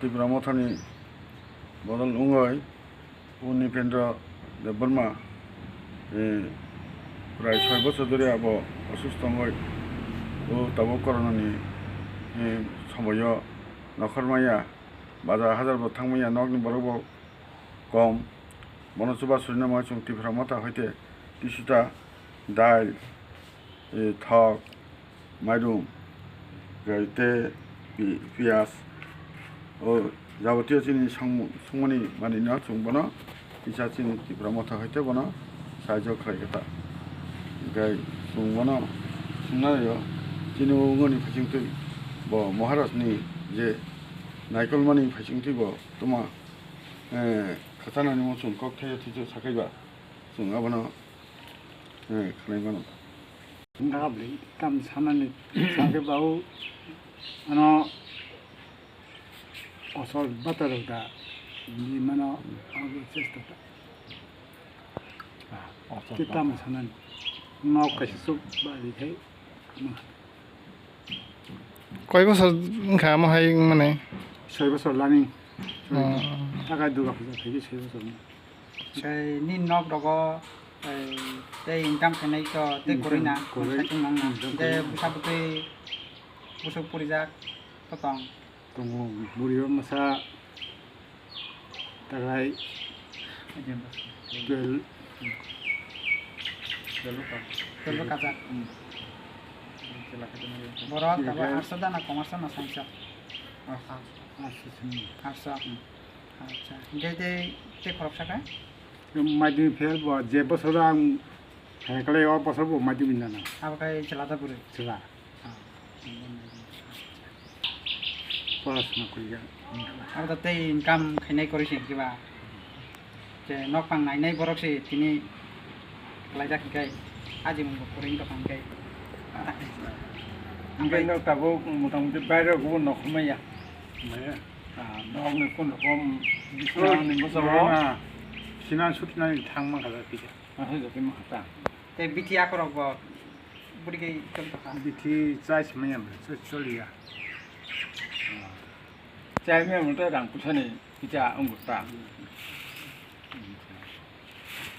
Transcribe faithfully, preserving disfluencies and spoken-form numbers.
Tipra Mothani bodol wngwi o Nipendra Debbarma, eh, prai soi bosor dhori abo osusto wngwi o tabuk koronani, eh, somoio nokhor maya, bajar hajar bo thang maya, nokni borok bo kom. Bono chuba surina maya chwng Tipra Motha hoite tisita, dail, eh, thok, mairum, tei pi-, piyaj, o jabotiyo chini songmu-, songmani manwino chwng bono kisa chini Tipra Motha hoite bono sahajyo khlai kha ta. Hingke chwng bono swngna rw chini o wngoni phaisingtwi bo Maharajni je naikolmani phaisingtwi bo tongma, eh, khachanani muchung kok thaiyo thaicho sakaiba chwng abono, eh, khlai mano. Wngkha bwlwi tam sanani sakhe bau ano osol bata rok da di mano abo chesta ta. Osol ke tam bata. Sanani nok kaisa chuk ba di khai. Koi bosor wngkha omo hai mane? Soi bosor lani. Oh. Takai Durga puja khaidi soi bosor ni. Sei ni nok rogo, ei, tei income khainai to tei income kwrwi na, kwrwi, saichung nang na. Income tei kwrwi. Bwsa bwtwi busuk purijak to tong. Tongo, buri o masa takai twelve. Twelve kajak. Borok tabuk aatso da na koma aatso na sangsa? Aatso. Aatso. Acha, hingke tei, tei khoroksa khe? Madhyamik fail bo, je bosor ang fail khlai, o bosor bo madhyamik nana. Abo khe chwla da bwrwi? Chwla. Ah. Porasona khuliya. Abo to tei income khainai kwrwi se hwnkhe ba. Je nok phang nainai borok se tini khlaijak hwnkhe, ajimung bo kwrwi wngtokha hwnkhe. Hwnkhe nok tabuk motamuti bairok bo nok hwnmaya. Maya. Ah, nokni kun rokom bisingni bosongo. Mama, sinan sutinani thang mankha da pija. Ah, hai joki mankha ta. Tei bithi akorok bo bwrwi khe choli tokha. Bithi chai se maya, chai choliya. Chai maya motha rang pusani kisa wngkha ta.